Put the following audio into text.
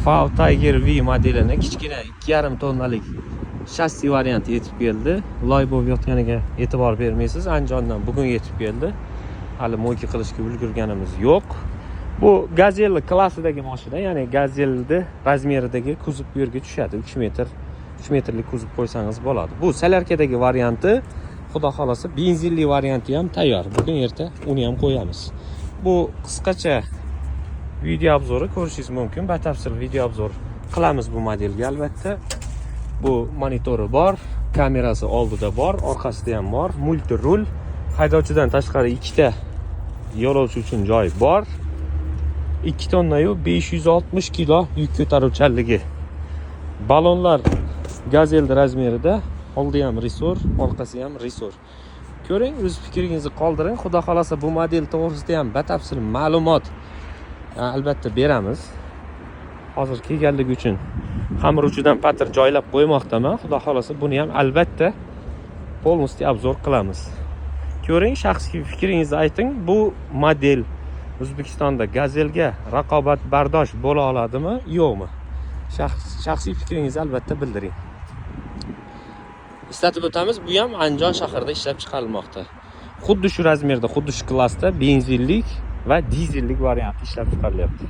FAW Tiger V modelini kichkina 2,5 tonnalik shassi varianti yetib keldi. Loy bo'lib yotganiga e'tibor bermaysiz. Andijondan bugun yetib keldi. Hali мойка qilishga ulgurganimiz yo'q. Bu Gazel klassidagi mashina, ya'ni Gazelni размер idagi kuzov bu yerga tushadi. 3 metr, 3 metrlik kuzov qo'ysangiz bo'ladi. Bu солярка dagi varianti, xudo xolasa, benzinli varianti ham tayyor. Bugun erta uni ham qo'yamiz. Bu qisqacha video обзор i ko'rishingiz mumkin. Batafsil video обзор qilamiz bu modelga albatta. Bu monitori bor, kamerasi oldida bor, orqasida ham bor, multi rul. Haydovchidan tashqari ikkita yo'lovchi uchun joy bor. 2 tonnayu 560 kilo yuk ko'taruvchanligi. Balonlar Gazel размер ida, oldi ham ресор, orqasi ham ресор. Ko'ring, o'z fikringizni qoldiring. Xudo xolasa, bu model to'g'risida ham batafsil ma'lumot albatta beramiz. Hozir kelganligi uchun xamir uchidan patir joylab qo'ymoqdaman. Xudo xolasa, buni ham albatta полностью обзор qilamiz. Ko'ring, shaxsiy fikringizni ayting. Bu model O'zbekistonda Gazelga raqobatbardosh bo'la oladimi, yo'qmi? Shaxsiy fikringizni albatta bildiring. Eslatib o'tamiz, bu ham Andijon shahrida ishlab chiqarilmoqda. Xuddi shu размер da, xuddi shu klassda benzinlik va dizellik varianti ishlab chiqarilyapti.